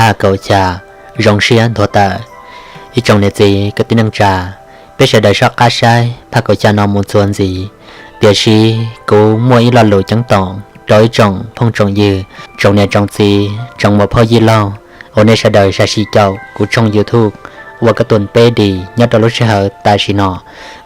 Phaj kaum xya, zoo siab nthuav tawm. Ib tsoom niam txiv kwv tij neej tsa, peb sawv daws soj qab saib phaj kaum xya no mus txuas ntxiv. Tiam sis kuv muaj ib lo lus ceeb toom rau ib tsoom phooj tsoom ywg, tsoom niam tsoom txiv, tsoom muam phauj yij laug uas nej sawv daws sam sim caum kuv tshooj YouTube Ua Kab Tus Peb Dim nyob rau lub sij hawm tam sim no.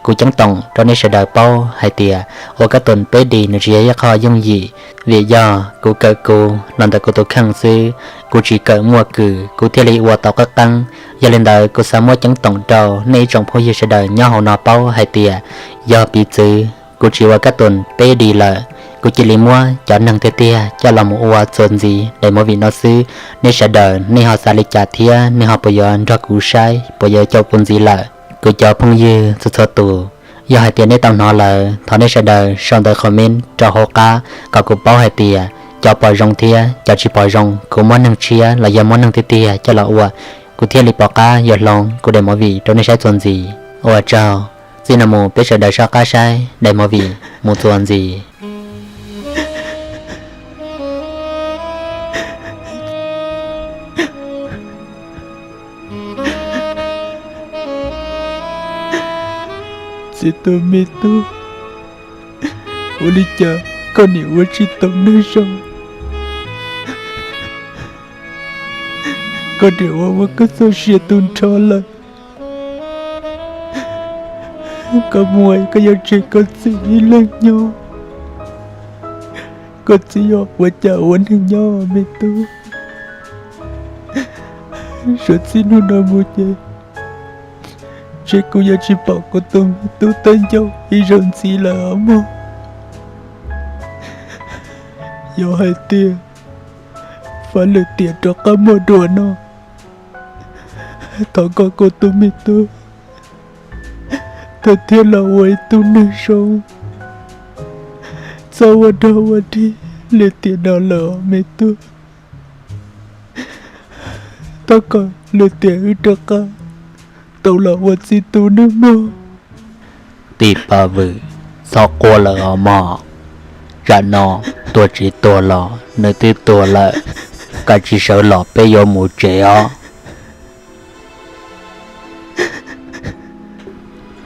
Kuv ceeb toom rau nej sawv daws paub hais tias Ua Kab Tus Peb Dim nws tsis yog ib qho yooj yim, vim yog kuv kawm kuv los ntawm kuv tus kheej xwb, kuv tsis kawm muaj kws kuv thiaj li ua tau qab qeeb. Yog li ntawd kuv xav muab ceeb toom rau nej ib tsoom phooj ywg sawv daws nyob hauv no paub hais tias yog piv txwv kuv tsis Ua Kab Tus Peb Dim lawm, kuv cia li muab cov neeg tiag tiag coj los mus ua txuas ntxiv daim movie no xwb. Nej sawv daws nej ho xav li cas thiab nej ho puas yuav nrog kuv saib, puas yuav caum kuv ntxiv lawm? Kuv cov phooj ywg txhua txhua tus, yog hais tias nej tau hnov lawm, thov nej sawv daws sau ntawv comment rau hauv qab kom kuv paub hais tias cov pom zoo thiab cov tsis pom zoo kuv muab neeg tshiab los yog muab neeg tiag tiag coj los ua, kuv thiaj li pom qab yuav hloov kuv daim movie rau nej saib txuas ntxiv. Ua tsaug. Txij no mus peb sawv daws soj qab saib daim movie mus txuas ntxiv. Txiv tub me tub, ua li cas koj niam ua tsis tau neeg zoo? Koj niam ua ua koj txoj sia tu nrho lawm. Koj muaj koj yuav tseg koj txiv ib leeg nyob. Koj txiv yuav ua cas ua neeg nyob me tub? Suav txij hnub no mus ces ntshe kuv yuav tsis pom kuv tus me tub Tub Ncauj ib zaug ntxiv lawm os mog. Yog hais tias Fab Lwm Tiam rov qab muaj dua no, thov kom kuv tus me tub thiaj los ua ib tug neeg zoo, txhob ua dog ua dig li tiam no lawm me tub. Thov kom Lwm Tiam wb rov qab tau los ua txiv tub nawb mog. Tij Paj Vwm, txhob quaj lawm os mog. Tsam no tuag tsis tuag los nws twb tuag lawm, koj tsis sawv los peb yuav mus tsev os.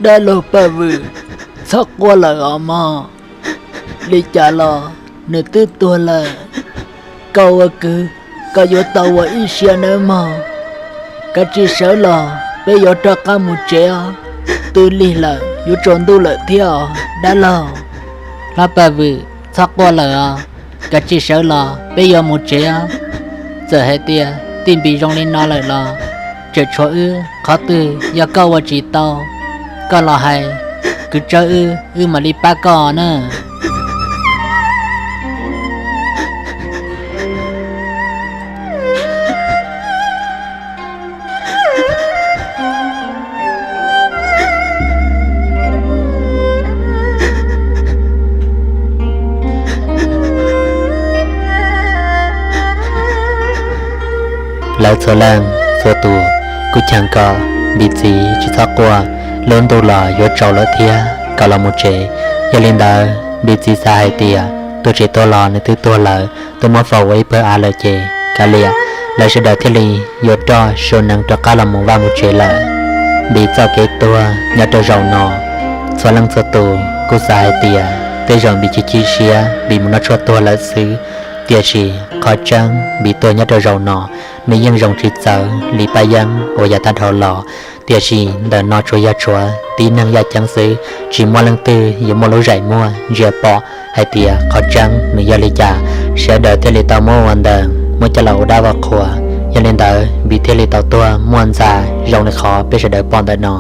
Dab laug Paj Vwm, txhob quaj lawm os mog. Li cas los nws twb tuag lawm, koj ua kwv koj yuav tau ua ib siab nawb mog. Koj tsis sawv los peb yuav rov qab mus tsev os, twb lig lawm yuav tsaus ntuj lawm thiab os dab laug. Hlob Paj Vwm, txhob quaj lawm os, koj tsis sawv los peb yuav mus tsev os. Txawm hais tias tij Npis zoo li no lawm los tseem tshuav wb, qhov twg yog koj ua tsis tau, koj los hais kwv Tsawb wb, wb mam li pab koj na. Lawv txhua leej txhua tus kuj cheem kom Npis txiv tsis txhob quaj, lub ntuj los yuav tsaus lawm thiab kom los mus tsev. Yog li ntawd Npis txiv xav hais tias tuag tsis tuag los nws twb tuag lawm, twb muab faus ua ib pawg av lawm ces kav liam, lawv sawv daws thiaj li yuav roj sua nees rov qab los mus vaj mus tsev lawm. Npis txoj kev tuag nyob rau zaum no, txhua leej txhua tus kuj xav hais tias tej zaum Npis chim chim siab Npis mus noj tshuaj tuag lawm xwb, tiam sis qhov tseeb Npis tuag nyob rau zaum no, nws yeej zoo tsis txawv li paj yeeb uas yav tag dhau los. Tiam sis ntawm no tsuas yog tshuav tib neeg yaj ceeb xwb, tsis muaj leej twg yuav muaj lub zaim muaj ntsia pom hais tias qhov tseeb nws yog li cas, sawv daws thiaj li tau muab ua ntees muab coj los ua dab ua qhua. Yog li ntawd Npis thiaj li tau tuag muaj ntxa zoo li qhov peb sawv daws pom ntawm no.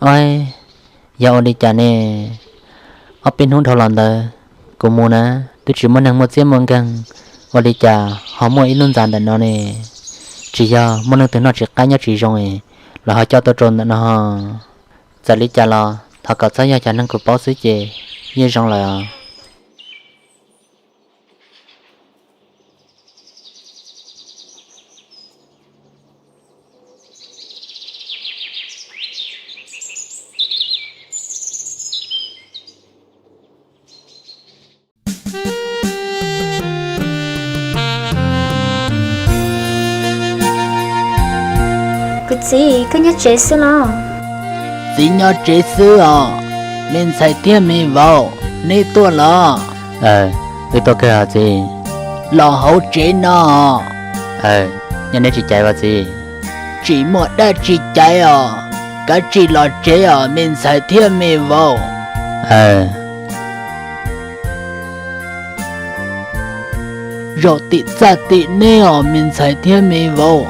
Oj, yog ua li cas ne? Ob peb hnub dhau los ntawd kuv mus na, twb tsis muaj neeg muaj txiab muaj nkeeg, ua li cas ho muaj ib lub ntxa ntawm no ne? Tsis yog muaj leej twg noj tsis qab nyob tsis zoo es lawv ho coj tuaj rau ntawm no? Txawm li cas los thov kom txhob yog cov neeg kuv paub xwb ces yeej zoo lawm os. Kuv txiv, koj nyob tsev xwb los? Txiv nyob tsev xwb os. Me ntxhais thiab me vauv, neb tuaj los? Wb tuaj kawg os txiv. Los hauv tsev no. Nyob neb tsis caiv os txiv? Tsis muaj dab tsi caiv os. Kav tsij los tsev os me ntxhais thiab me vauv. Zaum tim txaj tim neb os me ntxhais thiab me vauv.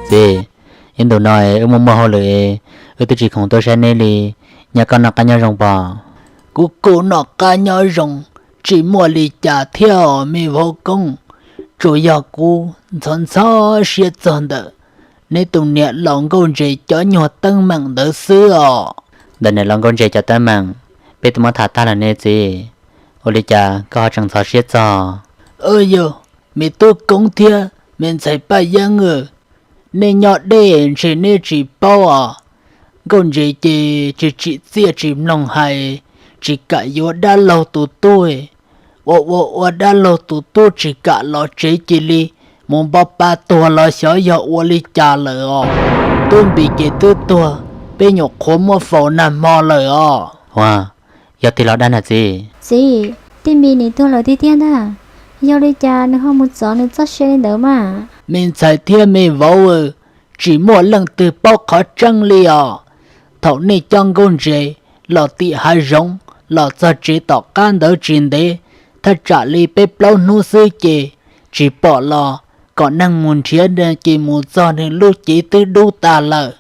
Txiv, ib ntus no wb muaj muaj hauj lwm, wb twb tsis khoom tuaj saib neb li. Nyob koj noj qab nyob zoo pom? Kuv kuj noj qab nyob zoo, tsis muaj li cas thiab os me vauv Koob. Tsuas yog kuv ntxhov ntxhov siab txog ntawm neb tus niam laus Nkauj Ntses cov nyuag teeb meem ntawd xwb os. Ntawm niam laus Nkauj Ntses cov teeb meem, peb twb muab tham tag lawm ne txiv. Ua li cas koj ho tseem ntxhov siab txog? Yog me tub Koob thiab me ntxhais Paj Yeeb, nej nyob deb ntshe neb tsis paub os. Nkauj Ntses ces tsis tsim txiaj tsis mloog hais, tsis kam yuav dab laug tus tub. Ua ua ua dab laug tus tub tsis kam los tsev cia li mus npau pa tuag los xyov yog ua li cas lawm os. Tub Npis ces twb tuag, peb nyuam qhuav muab faus nag hmo lawm os. Ua, yog tiag los dab na txiv? Txiv, Tub Npis nws tuag lawm tiag tiag ntag. Yog li cas nws ho mus txov nws txoj sia li ntawd mas? Me ntxhais thiab me vauv, tsis muaj leej twg paub qhov tseeb li os. Thaum nej coj Nkauj Ntses los tim hav zoov los txog tsev tom qab ntawd tsis ntev, thaj tsam li peb plaub hnub xwb ces tsis pom los, kom neeg mus nrhiav ces mus txog nws lub cev twb dub tas lawm,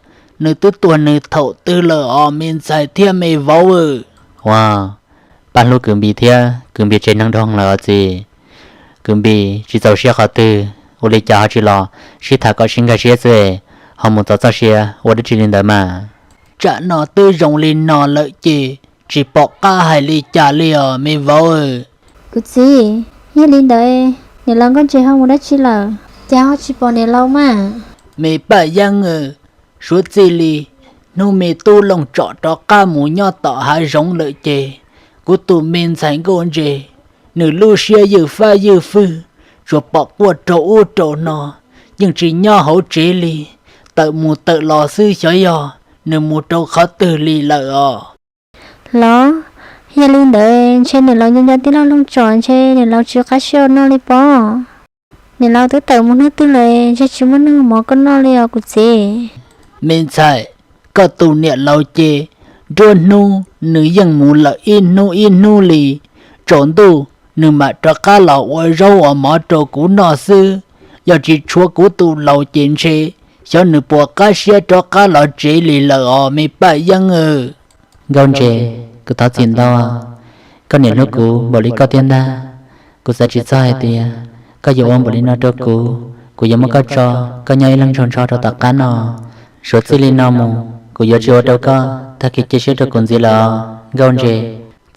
nws twb tuag nws thaum twg lawm os me ntxhais thiab me vauv. Ua, pab hlub kwv Npis thiab kwv Npis tsev neeg dhau lawm os txiv. Kwv Npis tsis txaus siab qhov twg, ua li cas ho tsis los sib tham kom sib nkag siab xwb, ho mus txov txoj sia ua dab tsi li ntawd mas? Tsam no twb zoo li no lawm ces tsis pom qab hais li cas li os me vauv. Kuv txiv, yog li ntawd niam laus Nkauj Ntses ho mus dab tsi lawm, cas ho tsis pom niam laus mas? Me Paj Yeeb, suav txij li hnub me tub Looj Tsom rov qab mus nyob tom hav zoov lawm ces kuv tus me ntxhais Nkauj Ntses, nws lub siab ywj fab ywj fwj, tsuas pom quaj rau ub rau no, yeej tsis nyob hauv tsev li, tawm mus tawm los xwb xyov yog nws mus rau qhov twg li lawm os. Los, yog li ntawd ntshe niam laus nco nco tij laug Looj Tsom ntshe niam laus tsis qab siab ua noj li pob. Niam laus twb tawm mus hnub twg lawm ntshe tsis muaj neeg mov koj noj li os kuv txiv. Me ntxhais, koj tus niam laus ces nruab hnub nws yeej mus lawm ib hnub ib hnub li, tsaus ntuj nws mam rov qab los ua zaub ua mov rau kuv noj xwb. Yog tsis tshuav kuv tus laus ces ntshe xyov nws puas qab siab rov qab los tsev li lawm os me Paj Yeeb. Nkauj Ntses, kuv thov txim ntau. Koj niam hlub kuv npaum li koj thiab ntag. Kuv xav tsis txog hais tias koj yuav ua npaum li no rau kuv. Kuv yuav muab koj tso, koj nyob ib leeg ntsog ntsho rau tom qab no. Suav txij li no mus kuv yuav tsis ua rau koj tag kev cia siab rau kuv ntxiv lawm os Nkauj Ntses.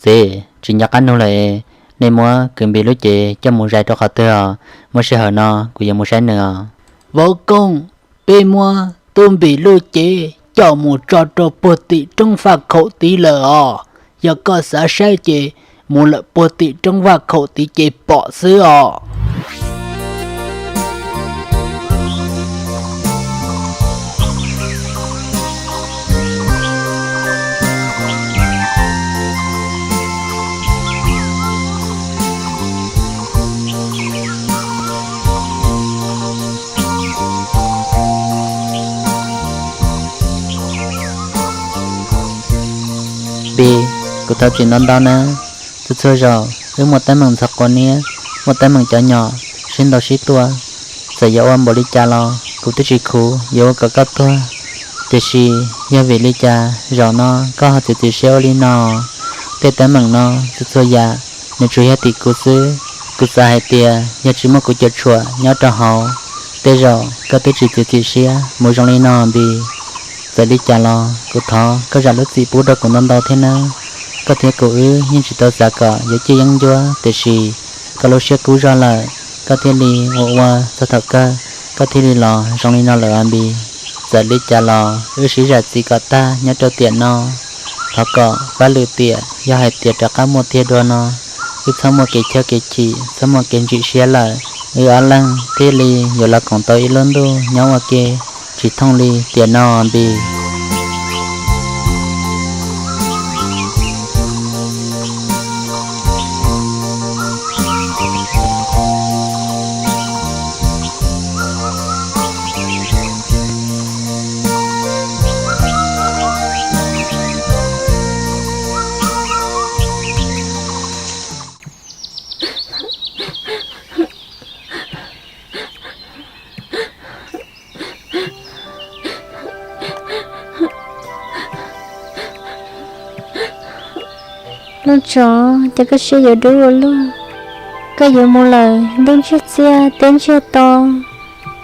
Txiv, tsis nco qab nug lawm, nej muab kwv Npis lub cev coj mus zais rau qhov twg os? Muaj sij hawm no kuv yuav mus saib nws os. Vauv Koob, peb muab Tub Npis lub cev coj mus tso rau puag tim roob Faj Khaum tid lawm os. Yog koj xav saib ces mus lawm puag tim roob Faj Khaum tid ces pom xwb os. Npis, kuv thov txim ntau ntau na. Txhua txhua zaus wb muaj teeb meem ntxhov quav niab, muaj teeb meem cov nyom sib ntaus sib tua, txawm yuav ua npaum li cas los kuv twb tsis khuv yuav ua kom koj tuag. Tiam sis yog vim li cas zaum no koj ho txiav txim siab ua li no? Tej teeb meem no txhua txhua yam nws tsuas yog tim kuv xwb. Kuv xav hais tias yog tsis muaj kuv cuam tshuam nyob rau hauv, tej zaum koj twb tsis txiav txim siab mus zoo li no Npis. Txawm li cas los kuv thov koj zam lub txim pub rau kuv ntau ntau thiab nawb. Koj thiab kuv wb yeej tsis tau xav kom yuav ciaj yeeb ncuab, tiam sis koj lub siab kub zog lawm, koj thiaj li ua ua txog thaum kawg koj thiaj li los zoo li no lawm Npis. Txawm li cas los wb sib zam txim kom tag nyob rau tiam no. Thov kom fab lwm tiam yog hais tias rov qab muaj tiag dua no, wb txhob muaj kev chawj kev chim, txhob muaj kev ntsim siab lawm. Wb ob leeg thiaj li yuav los koom tau ib lub ntuj nyob ua ke tsis thooj li tiam no Npis. Looj Tsov, cas koj siab yuav dub ua luaj. Koj yuav mus lawm, ntuj ntsiag txiag teb ntsiag to,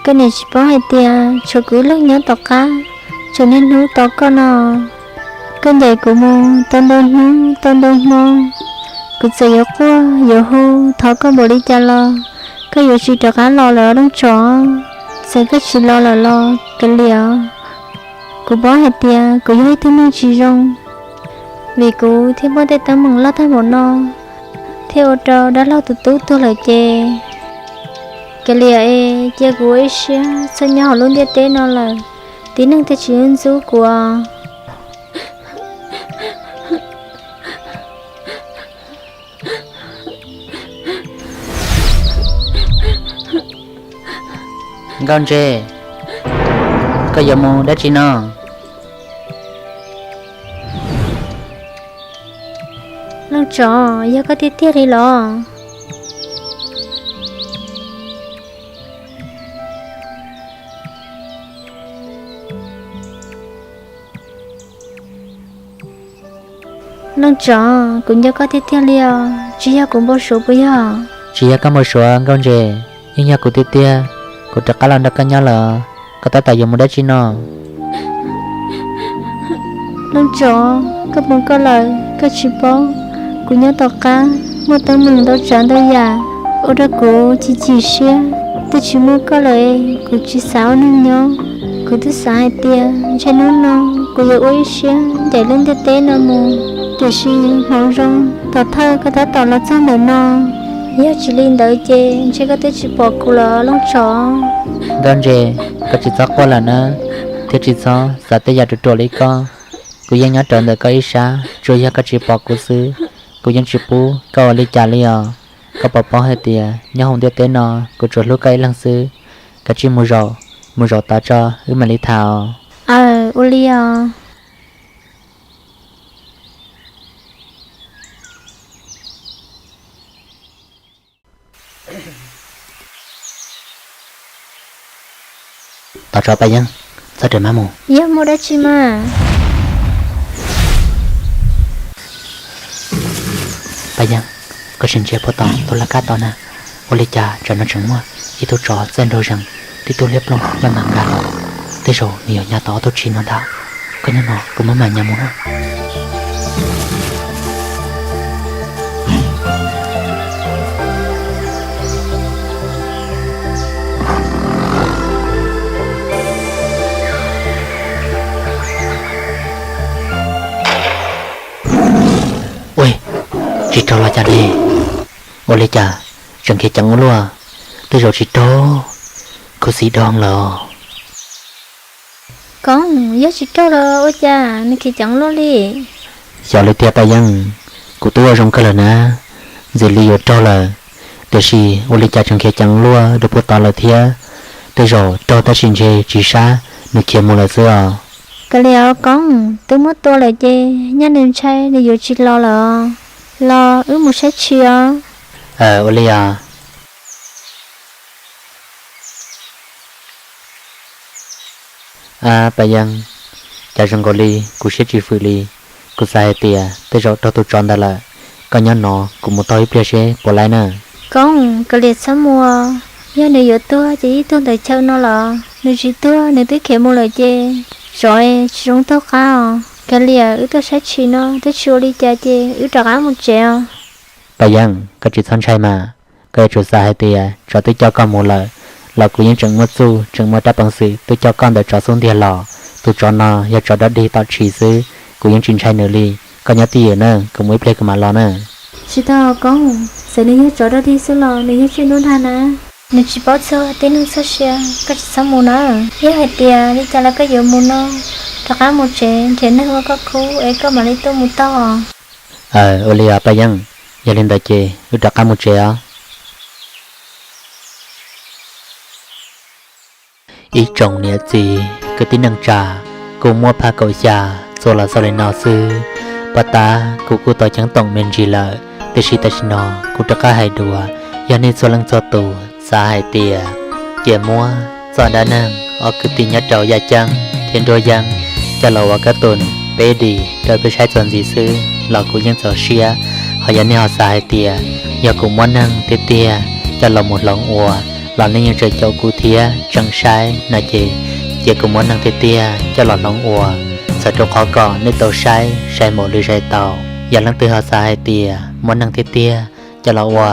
koj niam tsis paub hais tias tshuav kuv ib leeg nyob tom qab, tseem niaj hnub tos koj no. Koj ncaim kuv mus tau ntau hnub tau ntau hmo, kuv txawm yuav quaj yuav hu thov koj npaum li cas los koj yuav tsis rov qab los lawm Looj Tsov. Txawm koj tsis los lawm los kav liam, kuv paub hais tias kuv yog ib tug neeg tsis zoo, vim kuv thiaj muaj tej teeb meem loj tag npaum no, thiaj ua rau dab laug tus tub tuag lawm ces. Kav liam es cia kuv ua ib siab txhob nyob hauv lub ntiaj teb no lawm, tib neeg thiaj tsis ntxub kuv. Nkauj Ntse, koj yuav mus dab tsi no? Looj Tsov, yog koj tiag tiag li los? Looj Tsov, kuv nco koj tiag tiag li os, tsis yog kuv npau suav puas yog? Tsis yog koj npau suav Nkauj Ntse, yeej yog kuv tiag tiag. Kuv rov qab los nrog koj nyob lawm, koj tab tom yuav mus dab tsi no? Looj Tsov, koj mus koj lawm, koj tsis paub kuv nyob tom qab muaj teeb meem ntau tsav ntau yam ua rau kuv chim chim siab. Twb tsis muaj koj lawm, kuv tsis xav ua neeg nyob. Kuv twb xav hais tias ntshe hnub no kuv yuav ua ib siab ncaim lub ntiaj teb no mus, tiam sis hmoov zoo tom thawj koj tab tom los txog ntawm no. Yog tsis li ntawd ces ntshe koj twb tsis pom kuv lawm Looj Tsov. Nkauj Ntse, koj tsis txhob quaj lawm na, thiab tsis txhob xav tej yam ruam ruam li koj. Kuv yeej nyob rawv ntawm koj ib sab, tsuas yog koj tsis pom kuv xwb. Kuv yeej tsis pub koj ua li cas li os. Koj puas paub hais tias nyob hauv ntiaj teb no kuv tsuas hlub koj ib leeg xwb. Kav tsij mus zaum, mus zaum tod tso wb mam li tham os. Aw, ua li os. Tod tso Paj Yeeb, txhob rawm mab mus. Yog muaj dab tsi mas? Paj Yeeb, koj sim ntsia puag tom tus laj kab tod na, ua li cas tsam no tseem muaj ib tug tsov txaij nraug zees, tib tug liab ploog maj mam nkag los. Tej zaum nws yuav nyas tau ob tug tshis no ntag. Koj nyob no kuv mam nyas mus na. Ua, tsis raug los cas li? Ua li cas tseem khiav ceev ua luaj? Tej zaum tsis raug khuv xim dhau lawm. Koob, yog tsis raug los ua cas nws khiav ceev luaj li? Xyov li tiag Paj Yeeb, kuv twb ua zoo kawg lawm na, ntxim li yuav raug lawm, tiam sis ua li cas tseem khiav ceev luaj dua puag tod lawm thiab. Tej zaum raug tab sis ntshe tsis sab, nws khiav mus lawm xwb os. Kav liam Koob, twb muab tua lawm ces nyaj nws ntshai nws yuav tsis los lawm os. Los wb mus saib tshis os. Ua li os. Ab Paj Yeeb, Cas zoo nkaus li kuv siab tsis fwm li. Kuv xav hais tias tej zaum raug tus tsov ntawd lawm. Koj nyob no kuv mus taug ib pliag seb puas laib na. Koob, kav liam txhob mus. Yog nws yuav tuag ces yeej tuag ntawm chaw no los nws tsis tuag, nws twb khiav mus lawm ces tsov tsis zoo taug qab os. Kav liam, wb tuaj saib tshis no twb tsis ua li cas ces wb rov qab mus tsev os. Paj Yeeb, koj tsis txhob ntshai mas. Koj yuav tsum xav hais tias tsov twb coj koj mus lawm, los kuv yeej tseem muaj txuj tseem muaj rab peev xwm tuaj coj koj ntawm tsov xub ntiag los. Tus tsov no yog tsov dog dig tom tshis xwb, kuv yeej tsis ntshai nws li. Koj nyob twj ywm na, kuv mus ib pliag kuv mam los na. Tsis tau Koob, txawm nws yog tsov dog dig xwb los nws yog tsiaj ntuj dag na. Nws tsis paub txog tib neeg txoj sia, koj tsis txhob mus na. Yog hais tias li cas los koj yuav mus no, rov qab mus tsev nrhiav neeg ua koj khub es koj mam li tuaj mus taug. Ua li os Paj Yeeb, yog li ntawd ces wb rov qab mus tsev os. Ib tsoom niam txiv kwv tij neej tsa, kuv muab phaj kaum xya txuas los xaus li no xwb. Paj tab kuv kuj tau ceeb toom me ntsis lawm, tiam sis tam sim no kuv rov qab hais dua. Yog nej txhua leej txhua tus xav hais tias cia muab txoj dab neeg ob kwv tij nyob rau Yaj Ceeb thiab Nruab Yeeb coj los ua kab tus peb di rau peb saib txuas ntxiv xwb los kuv yeej txaus siab. Ho yog nej ho xav hais tias yog kuv muab neeg tiag tiag coj los mus hloov ua los nej yeej tseem caum kuv thiab tseem saib no ces cia kuv muab neeg tiag tiag coj los hloov ua, txhawm rau qhov kom nej tau saib sai npaum li sai tau. Yog leej twg ho xav hais tias muab neeg tiag tiag coj los ua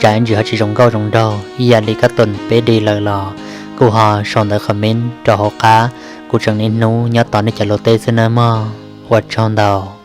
tsam ib ntsis ho tsis zoo nkauj zoo nraug ib yam li kab tus peb di lawm los kuj ho sau ntawv comment rau hauv qab, kuv tseem niaj hnub nyob tos nej cov lus teb xwb nawb mog. Ua tsaug ntau.